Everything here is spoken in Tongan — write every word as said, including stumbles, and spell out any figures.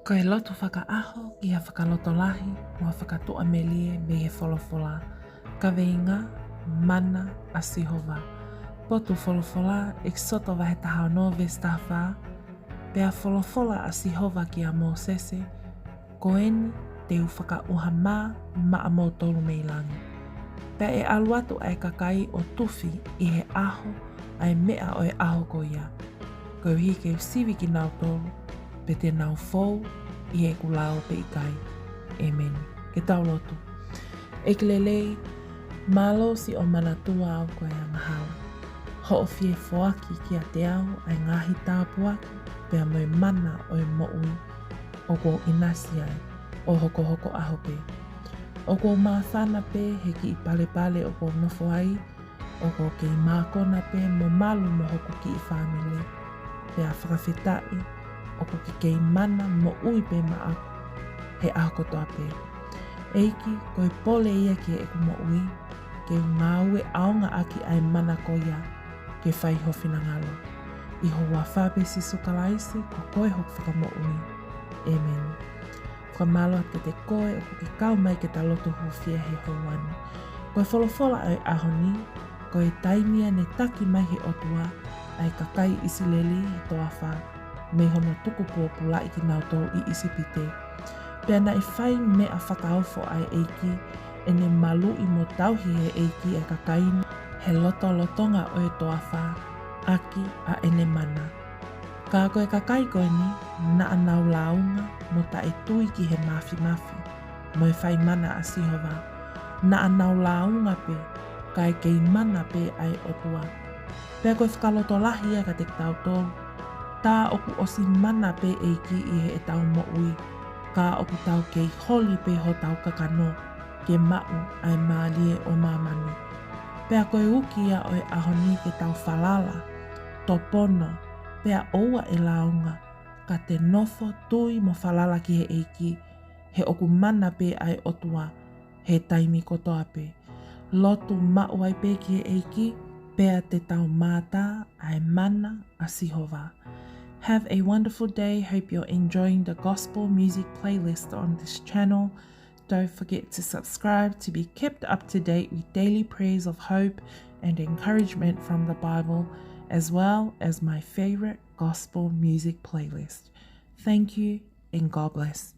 Ko e lotu fakaʻaho ki ha fakalotolahi mo ha fakatuʻamelie mei he folofola. Kaveinga: Mana ʻa Sihova. Potu folofola: ʻEkisoto vahe taha ono veesi taha fā. Pea folofola ʻa Sihova kia Mōsese: Ko eni te u fakaʻuha mā maʻamoutolu mei langi. Pea ʻe ʻalu atu ʻa e kakai ʻo tufi ʻi he ʻaho ʻa e meʻa ʻo e ʻaho ko ia, koeʻuhi ke u sivi kinautolu, pea te nau fou ʻi heʻeku lao pe ʻikai. ʻĒmeni. Ke tau lotu. ʻEiki lelei, mālō siʻo manatua au ko e angahala. Hoʻo fie foaki kiate au ʻa e ngaahi tāpuaki pea mo e mana ʻo e moʻui ʻoku ou ʻinasi ai ʻo hokohoko ʻaho pē. ʻOku ou māfana pē he kiʻi palepale ʻoku ou nofo ai, ʻoku ou kei mākona pē mo malu mo hoku kiʻi fāmili. Pea fakafetaʻi ʻoku ke kei mana moʻui pē maʻaku he ʻaho kotoa pē. ʻEiki, ko e pole ia ki heʻeku moʻui, ke u ngāue ʻaonga ʻaki ʻa e mana ko ia ke fai ho finangalo. ʻI ho huafa pē Sīsū Kalaisi, ko koe hoku Fakamoʻui. ʻĒmeni. Fakamālō atu kiate koe ʻoku ke kau mai ke ta lotu hūfia he houa ni. Ko e folofola ʻo e ʻaho ni, ko e taimi ia ne taki mai he ʻOtua ʻa e kakai ʻIsileli he toafa mei hono tuku pōpulaʻi kinautolu ʻi ʻIsipite. Pea naʻe fai meʻa fakaofo ʻa e ʻEiki, ʻene maluʻi mo tauhi he ʻEiki ʻa e kakai ni he lotolotonga ʻo e toafa ʻaki ʻa ʻene mana. Ka ko e kakai ko eni, naʻa nau lāunga mo taʻetui ki he māfimafi mo e fai mana ʻa Sihova. Naʻa nau lāunga pē, kae kei mana pē ʻa e ʻOtua. Pea ko e fakalotolahi ia kiate kitautolu, tā ʻoku ʻosi mana pē ʻEiki ʻi heʻetau moʻui, ka ʻoku tau kei holi pē hotau kakano ke maʻu ʻa e mālie ʻo māmani. Pea ko e uki ia ʻo e ʻaho ni ke tau falala, topono, pea ʻoua ʻe lāunga, ka te nofo tui mo falala ki he ʻEiki, he ʻoku mana pē ʻa e ʻOtua he taimi kotoa pē. Lotu maʻu ai pē ki he ʻEiki, pea te tau mātā ʻa e mana ʻa Sihova. Have a wonderful day. Hope you're enjoying the gospel music playlist on this channel. Don't forget to subscribe to be kept up to date with daily prayers of hope and encouragement from the Bible, as well as my favorite gospel music playlist. Thank you and God bless.